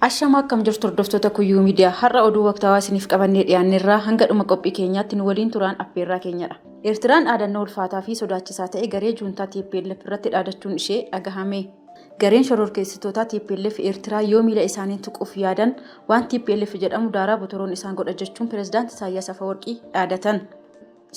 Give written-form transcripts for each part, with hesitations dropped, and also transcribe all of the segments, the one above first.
Ashama, akkam jirtu hordoftoota Kuyyuu Miidiyaa? Har'a oduu waqtaawaa isiniif qabannee dhiyaanneerraa, hanga dhuma qophii keenyaatti nu waliin turaan affeerraa keenyadha. Eertiraan dhaadannoo ulfaataa fi sodaachisaa ta'e garee juuntaa TPLF irratti dhaadachuun ishee dhagahame. Gareen shororkeessitootaa TPLF Eertiraa yoo miila isaaniin tuquuf yaadan, waan TPLF jedhamu daaraa botoroon isaan godha jechuun Pirezidaanti Isaayyaas Afawarqii dhaadatan.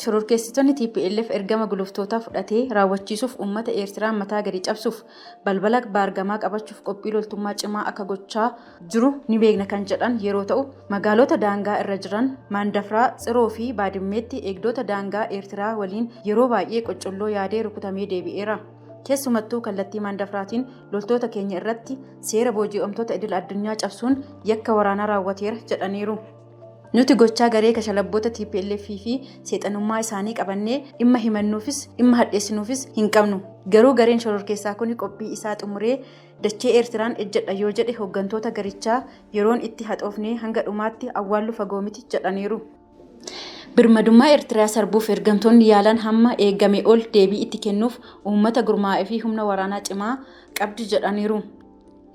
Shororkeessitoonni TPLF ergama guluftootaa fudhatee raawwachiisuuf uummata Eertiraa mataa gadi cabsuuf balbala baargamaa qabachuuf qophii loltummaa cimaa akka gochaa jiru ni beekna kan jedhan yeroo ta'u, magaalota daangaa irra jiran Maandafraa, Tsiroo fi Baadimmeetti eegdota daangaa Eertiraa waliin yeroo baay'ee qoccolloo yaadee rukutamee deebi'eera. Keessumattuu kallattii Maandafraatiin loltoota keenya irratti seera booji'amtoota idil addunyaa cabsuun yakka waraanaa raawwateera jedhaniiru. Nuti gochaa garee kashalabboota TPLF fi seexanummaa isaanii qabannee dhimma himannuufis dhimma hadheessinuufis hin qabnu. Garuu gareen shororkeessaa kun qophii isaa xumuree dachee Eertiraan ejjedha yoo jedhe, hooggantoota garichaa yeroon itti haxoofnee hanga dhumaatti awwaallu fagoo miti jedhaniiru. Birmadummaa Eertiraa sarbuuf ergamtoonni yaalan hamma eegame ol deebii itti kennuuf uummata gurmaa'ee fi humna waraanaa cimaa qabdi jedhaniiru.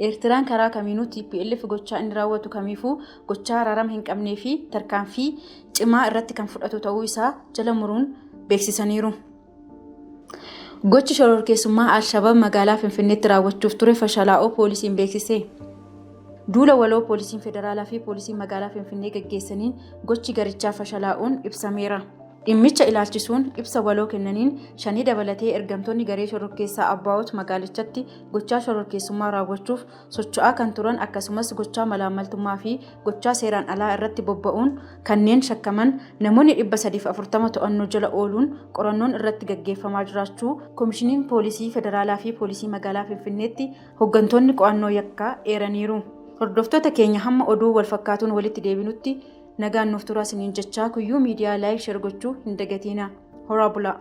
Eertiraan karaa kamiinuu TPLF gochaa inni raawwatu kamiifuu gochaa araarama hin qabnee fi tarkaanfii cimaa irratti kan fudhatu ta'uu isaa jala muruun beeksisaniiru. Gochi shororkeessummaa Alshabaab magaalaa Finfinneetti raawwachuuf ture fashalaa'uu poolisiin beeksise. Duula waloo poolisiin federaalaa fi poolisiin magaalaa Finfinnee gaggeessaniin gochi garichaa fashalaa'uun ibsameera. Dhimmicha ilaalchisuun ibsa waloo kennaniin, Shanee dabalatee ergamtoonni garee shororkeessaa ABUT magaalichatti gochaa shororkeessummaa raawwachuuf socho'aa kan turan, akkasumas gochaa malaammaltummaa fi gochaa seeraan alaa irratti bobba'uun kanneen shakkaman namoonni 340 to'annoo jala ooluun qorannoon irratti gaggeeffamaa jiraachuu Komishiniin Poolisii Federaalaa fi Poolisii Magaalaa Finfinneetti hooggantoonni qo'annoo yakkaa eeraniiru. Hordoftoota keenya, hamma oduu wal fakkaatuun walitti deebinutti nagaan nuuf turaa isiniin jechaa, Kuyyuu Miidiyaa like, share gochuu hin dagatiina. Horaa bulaa.